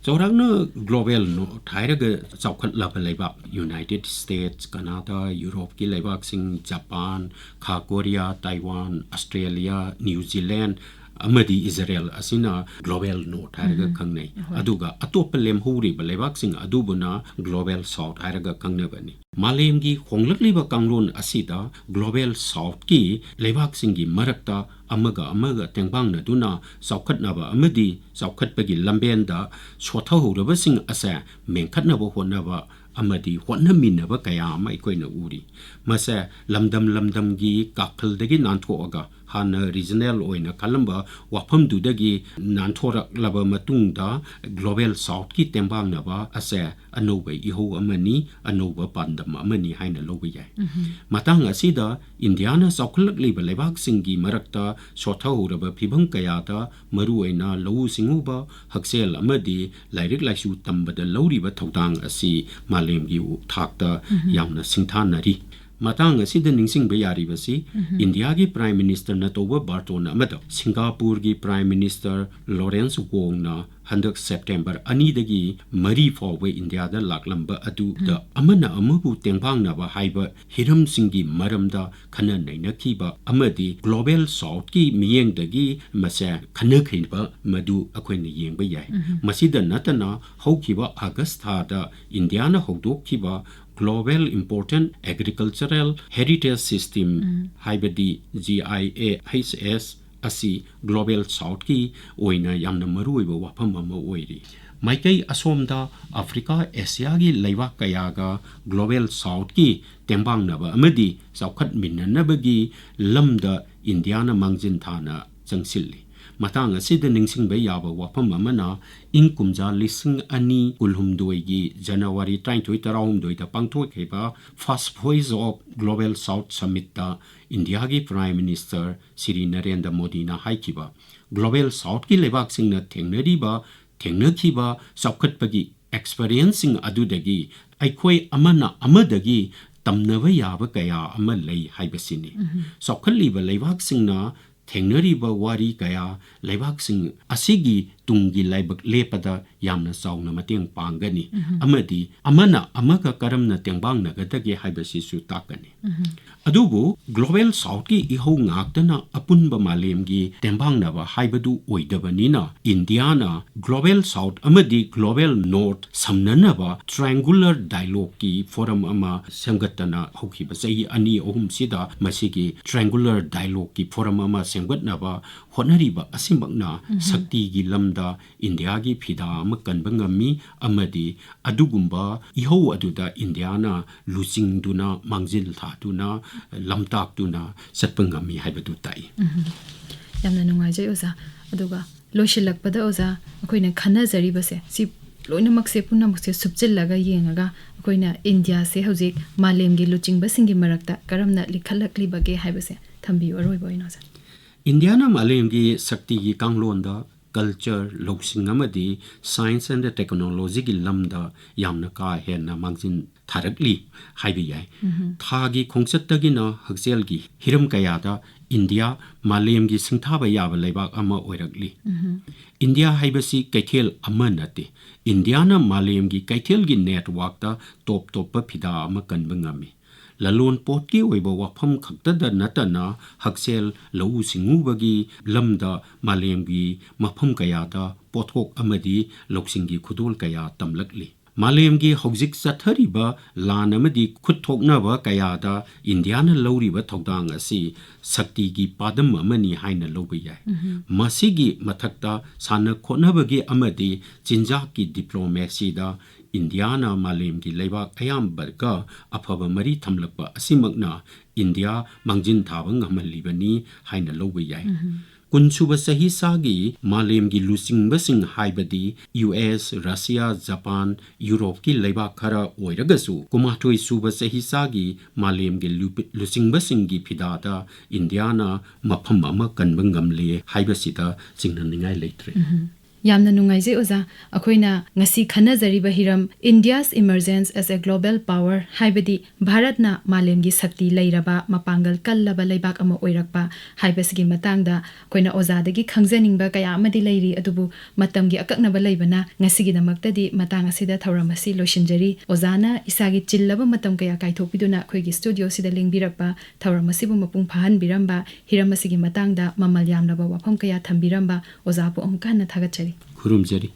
ꯆꯥꯎꯔꯥꯛꯅ ꯒ꯭ꯂꯣꯕꯦꯜ ꯅꯣꯔꯠ ꯍꯥꯏꯔꯒ ꯆꯥꯎꯈꯠꯂꯕ ꯂꯩꯕꯥꯛ, ꯌꯨꯅꯥꯏꯇꯦꯗ ꯁ꯭ꯇꯦꯠꯁ, ꯀꯅꯥꯗꯥ, ꯌꯨꯔꯣꯞꯀꯤ ꯂꯩꯕꯥꯛꯁꯤꯡ, ꯖꯄꯥꯟ, ꯈꯥ Korea, Taiwan, Australia, new Zealand ꯑꯃꯗꯤ ꯏꯖꯔꯦꯜ ꯑꯁꯤꯅ ꯒ꯭ꯂꯣꯕꯦꯜ ꯅꯣꯔꯠ ꯍꯥꯏꯔꯒ ꯎꯝ꯫ ꯈꯪꯅꯩ꯫ ꯍꯣꯏ꯫ ꯑꯗꯨꯒ ꯑꯇꯣꯞꯄ ꯂꯦꯝꯍꯧꯔꯤꯕ ꯂꯩꯕꯥꯛꯁꯤꯡ ꯑꯗꯨꯕꯨꯅ ꯒ꯭ꯂꯣꯕꯦꯜ ꯁꯥꯎꯠ ꯍꯥꯏꯔꯒ ꯈꯪꯅꯕꯅꯤ꯫ ꯃꯥꯂꯦꯝꯒꯤ ꯍꯣꯡꯂꯛꯂꯤꯕ ꯀꯥꯡꯂꯣꯟ ꯑꯁꯤꯗ ꯒ꯭ꯂꯣꯕꯦꯜ ꯁꯥꯎꯠꯀꯤ ꯂꯩꯕꯥꯛꯁꯤꯡꯒꯤ ꯃꯔꯛꯇ ꯑꯃꯒ ꯑꯃꯒ ꯇꯦꯡꯕꯥꯡꯅꯗꯨꯅ ꯆꯥꯎꯈꯠꯅꯕ ꯑꯃꯗꯤ ꯆꯥꯎꯈꯠꯄꯒꯤ ꯂꯝꯕꯦꯟꯗ ꯁꯣꯊꯍꯧꯔꯕꯁꯤꯡ ꯑꯁꯦ ꯃꯦꯟꯈꯠꯅꯕ ꯍꯣꯠꯅꯕ ꯑꯃꯗꯤ ꯍꯣꯠꯅꯃꯤꯟꯅꯕ ꯀꯌꯥ ꯑꯃ ꯑꯩꯈꯣꯏꯅ ꯎꯔꯤ꯫ ꯃꯁꯦ ꯂꯝꯗꯝ ꯂꯝꯗꯝꯒꯤ ꯀꯥꯈꯜꯗꯒꯤ ꯅꯥꯟꯊꯣꯛꯑꯒ, ꯍꯥꯟꯅ ꯔꯤꯖꯅꯦꯜ ꯑꯣꯏꯅ ꯈꯜꯂꯝꯕ ꯋꯥꯐꯝꯗꯨꯗꯒꯤ ꯅꯥꯟꯊꯣꯔꯛꯂꯕ ꯃꯇꯨꯡꯗ, ꯒ꯭ꯂꯣꯕꯦꯜ ꯁꯥꯎꯠꯀꯤ ꯇꯦꯡꯕꯥꯡꯅꯕ ꯑꯁꯦ ꯑꯅꯧꯕ ꯏꯍꯧ ꯑꯃꯅꯤ, ꯑꯅꯧꯕ ꯄꯥꯟꯗꯝ ꯑꯃꯅꯤ ꯍꯥꯏꯅ ꯂꯧꯕ ꯌꯥꯏ꯫ ꯎꯝ꯫ ꯃꯇꯥꯡ ꯑꯁꯤꯗ ꯏꯟꯗꯤꯌꯥꯅ ꯆꯥꯎꯈꯠꯂꯛꯂꯤꯕ ꯂꯩꯕꯥꯛꯁꯤꯡꯒꯤ ꯃꯔꯛꯇ ꯁꯣꯊꯍꯧꯔꯕ ꯐꯤꯚꯝ ꯀꯌꯥꯗ, ꯃꯔꯨꯑꯣꯏꯅ ꯂꯧꯎ ꯁꯤꯡꯎꯕ, ꯍꯛꯁꯦꯜ ꯑꯃꯗꯤ ꯂꯥꯏꯔꯤꯛ ꯂꯥꯏꯁꯨ ꯇꯝꯕꯗ ꯂꯧꯔꯤꯕ ꯊꯧꯗꯥꯡ ꯑꯁꯤ ꯃꯥꯂꯦꯝꯒꯤ ꯊꯥꯛꯇ ꯎꯝ꯫ ꯌꯥꯝꯅ ꯁꯤꯡꯊꯥꯅꯔꯤ꯫ ꯃꯇꯥꯡ ꯑꯁꯤꯗ ꯅꯤꯡꯁꯤꯡꯕ ꯌꯥꯔꯤꯕꯁꯤ, ꯎꯝ꯫ ꯏꯟꯗꯤꯌꯥꯒꯤ ꯄ꯭ꯔꯥꯏꯝ ꯃꯤꯅꯤꯁꯇꯔꯅ ꯇꯧꯕ ꯕꯥꯔꯇꯣꯟ ꯑꯃꯗ ꯁꯤꯡꯒꯥꯄꯨꯔꯒꯤ ꯄ꯭ꯔꯥꯏꯝ ꯃꯤꯅꯤꯁꯇꯔ ꯂꯣꯔꯦꯟꯁ ꯋꯣꯡꯅ ꯍꯟꯗꯛ ꯁꯦꯞꯇꯦꯝꯕꯔ ꯑꯅꯤꯗꯒꯤ ꯃꯔꯤ ꯐꯥꯎꯕ ꯏꯟꯗꯤꯌꯥꯗ ꯂꯥꯛꯂꯝꯕ ꯑꯗꯨꯗ, ꯎꯝ꯫ ꯑꯃꯅ ꯑꯃꯕꯨ ꯇꯦꯡꯕꯥꯡꯅꯕ ꯍꯥꯏꯕ ꯍꯤꯔꯝꯁꯤꯡꯒꯤ ꯃꯔꯝꯗ ꯈꯟꯅ ꯅꯩꯅꯈꯤꯕ ꯑꯃꯗꯤ ꯒ꯭ꯂꯣꯕꯦꯜ ꯁꯥꯎꯠꯀꯤ ꯃꯤꯠꯌꯦꯡꯗꯒꯤ ꯃꯁꯦ ꯈꯟꯅꯈꯤꯕ ꯃꯗꯨ ꯑꯩꯈꯣꯏꯅ ꯌꯦꯡꯕ ꯌꯥꯏ꯫ ꯎꯝ꯫ ꯃꯁꯤꯗ ꯅꯠꯇꯅ, ꯍꯧꯈꯤꯕ ꯑꯥꯒꯁ ꯊꯥꯗ ꯏꯟꯗꯤꯌꯥꯅ ꯍꯧꯗꯣꯛꯈꯤꯕ Global Important Agricultural Heritage System, ꯎꯝ꯫ ꯍꯥꯏꯕꯗꯤ ꯖꯤ ꯑꯥꯏ ꯑꯦ ꯍꯩꯆ ꯑꯦꯁ ꯑꯁꯤ ꯒ꯭ꯂꯣꯕꯦꯜ ꯁꯥꯎꯠꯀꯤ ꯑꯣꯏꯅ ꯌꯥꯝꯅ ꯃꯔꯨꯑꯣꯏꯕ ꯋꯥꯐꯝ ꯑꯃ ꯑꯣꯏꯔꯤ꯫ ꯃꯥꯏꯀꯩ ꯑꯁꯣꯝꯗ ꯑꯐ꯭ꯔꯤꯀꯥ, ꯑꯦꯁꯤꯌꯥꯒꯤ ꯂꯩꯕꯥꯛ ꯀꯌꯥꯒ Global Southꯀꯤ ꯇꯦꯡꯕꯥꯡꯅꯕ ꯑꯃꯗꯤ ꯆꯥꯎꯈꯠꯃꯤꯟꯅꯅꯕꯒꯤ ꯂꯝꯗ ꯏꯟꯗꯤꯌꯥꯅ ꯃꯥꯡꯖꯤꯟ ꯊꯥꯅ ꯆꯪꯁꯤꯜꯂꯤ꯫ ꯃꯇꯥꯡ ꯑꯁꯤꯗ ꯅꯤꯡꯁꯤꯡꯕ ꯌꯥꯕ ꯋꯥꯐꯝ ꯑꯃꯅ, ꯏꯪ ꯀꯨꯝꯖꯥ ꯂꯤꯁꯤꯡ ꯑꯅꯤ ꯀꯨꯟꯍꯨꯝꯗꯣꯏꯒꯤ ꯖꯅꯋꯥꯔꯤ ꯇꯔꯥꯅꯤꯊꯣꯏ ꯇꯔꯥꯍꯨꯝꯗꯣꯏꯗ ꯄꯥꯡꯊꯣꯛꯈꯤꯕ First Voice of Global South Summitꯇ ꯏꯟꯗꯤꯌꯥꯒꯤ Prime Minister ꯁ꯭ꯔꯤ ꯅꯔꯦꯟꯗ꯭ꯔ ꯃꯣꯗꯤꯅ ꯍꯥꯏꯈꯤꯕ, Global Southꯀꯤ ꯂꯩꯕꯥꯛꯁꯤꯡꯅ ꯊꯦꯡꯅꯔꯤꯕ, ꯊꯦꯡꯅꯈꯤꯕ ꯆꯥꯎꯈꯠꯄꯒꯤ experienceꯁꯤꯡ ꯑꯗꯨꯗꯒꯤ ꯑꯩꯈꯣꯏ ꯑꯃꯅ ꯑꯃꯗꯒꯤ ꯇꯝꯅꯕ ꯌꯥꯕ ꯀꯌꯥ ꯑꯃ ꯂꯩ ꯍꯥꯏꯕꯁꯤꯅꯤ꯫ ꯆꯥꯎꯈꯠꯂꯤꯕ ꯂꯩꯕꯥꯛꯁꯤꯡꯅ ꯊꯦꯡꯅꯔꯤꯕ ꯋꯥꯔꯤ ꯀꯌꯥ ꯂꯩꯕꯥꯛꯁꯤꯡ ꯑꯁꯤꯒꯤ ꯇꯨꯡꯒꯤ ꯂꯥꯏꯕꯛ ꯂꯦꯞꯄꯗ ꯌꯥꯝꯅ ꯆꯥꯎꯅ ꯃꯇꯦꯡ ꯄꯥꯡꯒꯅꯤ, ꯑꯃꯗꯤ ꯑꯃꯅ ꯑꯃꯒ ꯀꯔꯝꯅ ꯇꯦꯡꯕꯥꯡꯅꯒꯗꯒꯦ ꯍꯥꯏꯕꯁꯤꯁꯨ ꯇꯥꯛꯀꯅꯤ꯫ ꯑꯗꯨꯕꯨ Global Southꯀꯤ ꯏꯍꯧ ꯉꯥꯛꯇꯅ ꯑꯄꯨꯟꯕ ꯃꯥꯂꯦꯝꯒꯤ ꯇꯦꯡꯕꯥꯡꯅꯕ ꯍꯥꯏꯕꯗꯨ ꯑꯣꯏꯗꯕꯅꯤꯅ, ꯏꯟꯗꯤꯌꯥꯅ Global South ꯑꯃꯗꯤ Global North ꯁꯝꯅꯅꯕ Triangular Dialogueꯀꯤ forum ꯑꯃ ꯁꯦꯝꯒꯠꯇꯅ ꯍꯧꯈꯤꯕ ꯆꯍꯤ ꯑꯅꯤ ꯑꯍꯨꯝꯁꯤꯗ ꯃꯁꯤꯒꯤ Triangular Dialogueꯀꯤ forum ꯑꯃ ꯁꯦꯝꯒꯠꯅꯕ ꯍꯣꯠꯅꯔꯤꯕ ꯑꯁꯤꯃꯛꯅ ꯁꯛꯇꯤꯒꯤ ꯂꯝꯗ ꯏꯟꯗꯤꯌꯥꯒꯤ ꯐꯤꯗꯥ ꯑꯃ ꯀꯟꯕ ꯉꯝꯃꯤ, ꯑꯃꯗꯤ ꯑꯗꯨꯒꯨꯝꯕ ꯏꯍꯧ ꯑꯗꯨꯗ ꯏꯟꯗꯤꯌꯥꯅ ꯂꯨꯆꯤꯡꯗꯨꯅ, ꯃꯥꯡꯖꯤꯜ ꯊꯥꯗꯨꯅ, ꯂꯝꯇꯥꯛꯇꯨꯅ ꯆꯠꯄ ꯉꯝꯃꯤ ꯍꯥꯏꯕꯗꯨ ꯇꯥꯛꯏ꯫ ꯌꯥꯝꯅ ꯅꯨꯡꯉꯥꯏꯖꯩ ꯑꯣꯖꯥ꯫ ꯑꯗꯨꯒ ꯂꯣꯏꯁꯤꯜꯂꯛꯄꯗ ꯑꯣꯖꯥ, ꯑꯩꯈꯣꯏꯅ ꯈꯟꯅꯖꯔꯤꯕꯁꯦ, ꯁꯤ ꯂꯣꯏꯅꯃꯛꯁꯦ, ꯄꯨꯝꯅꯃꯛꯁꯦ ꯁꯨꯞꯆꯤꯜꯂꯒ ꯌꯦꯡꯉꯒ ꯑꯩꯈꯣꯏꯅ ꯏꯟꯗꯤꯌꯥꯁꯦ ꯍꯧꯖꯤꯛ ꯃꯥꯂꯦꯝꯒꯤ ꯂꯨꯆꯤꯡꯕꯁꯤꯡꯒꯤ ꯃꯔꯛꯇ ꯀꯔꯝꯅ ꯂꯤꯈꯠꯂꯛꯂꯤꯕꯒꯦ ꯍꯥꯏꯕꯁꯦ ꯊꯝꯕꯤꯌꯨ ꯑꯔꯣꯏꯕ ꯑꯣꯏꯅ ꯑꯣꯖꯥ꯫ ꯏꯟꯗꯤꯌꯥꯅ ꯃꯥꯂꯦꯝꯒꯤ ꯁꯛꯇꯤꯒꯤ ꯀꯥꯡꯂꯣꯟꯗ culture, ꯂꯧꯁꯤꯡ ꯑꯃꯗꯤ science and technologyꯒꯤ ꯂꯝꯗ ꯌꯥꯝꯅ ꯀꯥ ꯍꯦꯟꯅ ꯃꯥꯡꯖꯤꯟ ꯊꯥꯔꯛꯂꯤ ꯍꯥꯏꯕ ꯌꯥꯏ꯫ ꯊꯥꯒꯤ ꯈꯣꯡꯆꯠꯇꯒꯤꯅ ꯍꯛꯁꯦꯜꯒꯤ ꯍꯤꯔꯝ ꯀꯌꯥꯗ ꯏꯟꯗꯤꯌꯥ ꯃꯥꯂꯦꯝꯒꯤ ꯁꯤꯡꯊꯥꯕ ꯌꯥꯕ ꯂꯩꯕꯥꯛ ꯑꯃ ꯑꯣꯏꯔꯛꯂꯤ꯫ ꯏꯟꯗꯤꯌꯥ ꯍꯥꯏꯕꯁꯤ ꯀꯩꯊꯦꯜ ꯑꯃ ꯅꯠꯇꯦ꯫ ꯏꯟꯗꯤꯌꯥꯅ ꯃꯥꯂꯦꯝꯒꯤ ꯀꯩꯊꯦꯜꯒꯤ networkꯇ ꯇꯣꯞ ꯇꯣꯞꯄ ꯐꯤꯗꯥ ꯑꯃ ꯀꯟꯕ ꯉꯝꯃꯤ꯫ ꯂꯂꯣꯟ ꯄꯣꯠꯀꯤ ꯑꯣꯏꯕ ꯋꯥꯐꯝ ꯈꯛꯇꯗ ꯅꯠꯇꯅ, ꯍꯛꯁꯦꯜ, ꯂꯧꯎ ꯁꯤꯡꯎꯕꯒꯤ ꯂꯝꯗ ꯃꯥꯂꯦꯝꯒꯤ ꯃꯐꯝ ꯀꯌꯥꯗ ꯄꯣꯠꯊꯣꯛ ꯑꯃꯗꯤ ꯂꯧꯁꯤꯡꯒꯤ ꯈꯨꯗꯣꯜ ꯀꯌꯥ ꯇꯝꯂꯛꯂꯤ꯫ ꯃꯥꯂꯦꯝꯒꯤ ꯍꯧꯖꯤꯛ ꯆꯠꯊꯔꯤꯕ ꯂꯥꯟ ꯑꯃꯗꯤ ꯈꯨꯠ ꯊꯣꯛꯅꯕ ꯀꯌꯥꯗ ꯏꯟꯗꯤꯌꯥꯅ ꯂꯧꯔꯤꯕ ꯊꯧꯗꯥꯡ ꯑꯁꯤ ꯁꯛꯇꯤꯒꯤ ꯄꯥꯗꯝ ꯑꯃꯅꯤ ꯍꯥꯏꯅ ꯂꯧꯕ ꯌꯥꯏ꯫ ꯃꯁꯤꯒꯤ ꯃꯊꯛꯇ ꯁꯥꯟꯅ ꯈꯣꯠꯅꯕꯒꯤ ꯑꯃꯗꯤ ꯆꯤꯟꯖꯥꯛꯀꯤ ꯗꯤꯄ꯭ꯂꯣꯃꯦꯁꯤꯗ ꯏꯟꯗꯤꯌꯥꯅ ꯃꯥꯂꯦꯝꯒꯤ ꯂꯩꯕꯥꯛ ꯑꯌꯥꯝꯕꯒ ꯑꯐꯕ ꯃꯔꯤ ꯊꯝꯂꯛꯄ ꯑꯁꯤꯃꯛꯅ ꯏꯟꯗꯤꯌꯥ ꯃꯥꯡꯖꯤꯟ ꯊꯥꯕ ꯉꯝꯍꯜꯂꯤꯕꯅꯤ ꯍꯥꯏꯅ ꯂꯧꯕ ꯌꯥꯏ꯫ ꯀꯨꯟꯁꯨꯕ ꯆꯍꯤꯆꯥꯒꯤ ꯃꯥꯂꯦꯝꯒꯤ ꯂꯨꯆꯤꯡꯕꯁꯤꯡ ꯍꯥꯏꯕꯗꯤ ꯌꯨ ꯑꯦꯁ, ꯔꯁꯤꯌꯥ, ꯖꯄꯥꯟ, ꯌꯨꯔꯣꯞꯀꯤ ꯂꯩꯕꯥꯛ ꯈꯔ ꯑꯣꯏꯔꯒꯁꯨ, ꯀꯨꯟꯃꯥꯊꯣꯏ ꯁꯨꯕ ꯆꯍꯤꯆꯥꯒꯤ ꯃꯥꯂꯦꯝꯒꯤ ꯂꯨ-, ꯂꯨꯆꯤꯡꯕꯁꯤꯡꯒꯤ ꯐꯤꯗꯥꯗ ꯏꯟꯗꯤꯌꯥꯅ ꯃꯐꯝ ꯑꯃ ꯀꯟꯕ ꯉꯝꯂꯦ ꯍꯥꯏꯕꯁꯤꯗ ꯆꯤꯡꯅꯅꯤꯡꯉꯥꯏ ꯂꯩꯇ꯭ꯔꯦ꯫ ꯌꯥꯝꯅ ꯅꯨꯡꯉꯥꯏꯖꯩ ꯑꯣꯖꯥ꯫ ꯑꯩꯈꯣꯏꯅ ꯉꯁꯤ ꯈꯟꯅꯖꯔꯤꯕ ꯍꯤꯔꯝ India's emergence as a global power, ꯍꯥꯏꯕꯗꯤ ꯚꯥꯔꯠꯅ ꯃꯥꯂꯦꯝꯒꯤ ꯁꯛꯇꯤ ꯂꯩꯔꯕ, ꯃꯄꯥꯡꯒꯜ ꯀꯜꯂꯕ ꯂꯩꯕꯥꯛ ꯑꯃ ꯑꯣꯏꯔꯛꯄ ꯍꯥꯏꯕꯁꯤꯒꯤ ꯃꯇꯥꯡꯗ ꯑꯩꯈꯣꯏꯅ ꯑꯣꯖꯥꯗꯒꯤ ꯈꯪꯖꯅꯤꯡꯕ ꯀꯌꯥ ꯑꯃꯗꯤ ꯂꯩꯔꯤ, ꯑꯗꯨꯕꯨ ꯃꯇꯝꯒꯤ ꯑꯀꯛꯅꯕ ꯂꯩꯕꯅ ꯉꯁꯤꯒꯤꯗꯃꯛꯇꯗꯤ ꯃꯇꯥꯡ ꯑꯁꯤꯗ ꯊꯧꯔꯝ ꯑꯁꯤ ꯂꯣꯏꯁꯤꯟꯖꯔꯤ꯫ ꯑꯣꯖꯥꯅ ꯏꯁꯥꯒꯤ ꯆꯤꯜꯂꯕ ꯃꯇꯝ ꯀꯌꯥ ꯀꯥꯏꯊꯣꯛꯄꯤꯗꯨꯅ ꯑꯩꯈꯣꯏꯒꯤ ꯁ꯭ꯇꯨꯗꯤꯑꯣꯁꯤꯗ ꯂꯦꯡꯕꯤꯔꯛꯄ, ꯊꯧꯔꯝ ꯑꯁꯤꯕꯨ ꯃꯄꯨꯡ ꯐꯥꯍꯟꯕꯤꯔꯝꯕ, ꯍꯤꯔꯝ ꯑꯁꯤꯒꯤ ꯃꯇꯥꯡꯗ ꯃꯃꯜ ꯌꯥꯝꯂꯕ ꯋꯥꯐꯝ ꯀꯌꯥ ꯊꯝꯕꯤꯔꯝꯕ ꯑꯣꯖꯥꯕꯨ ꯑꯃꯨꯛꯀ ꯍꯟꯅ ꯊꯥꯒꯠꯆꯔꯤ꯫ ꯈꯨꯔꯨꯝꯖꯔꯤ꯫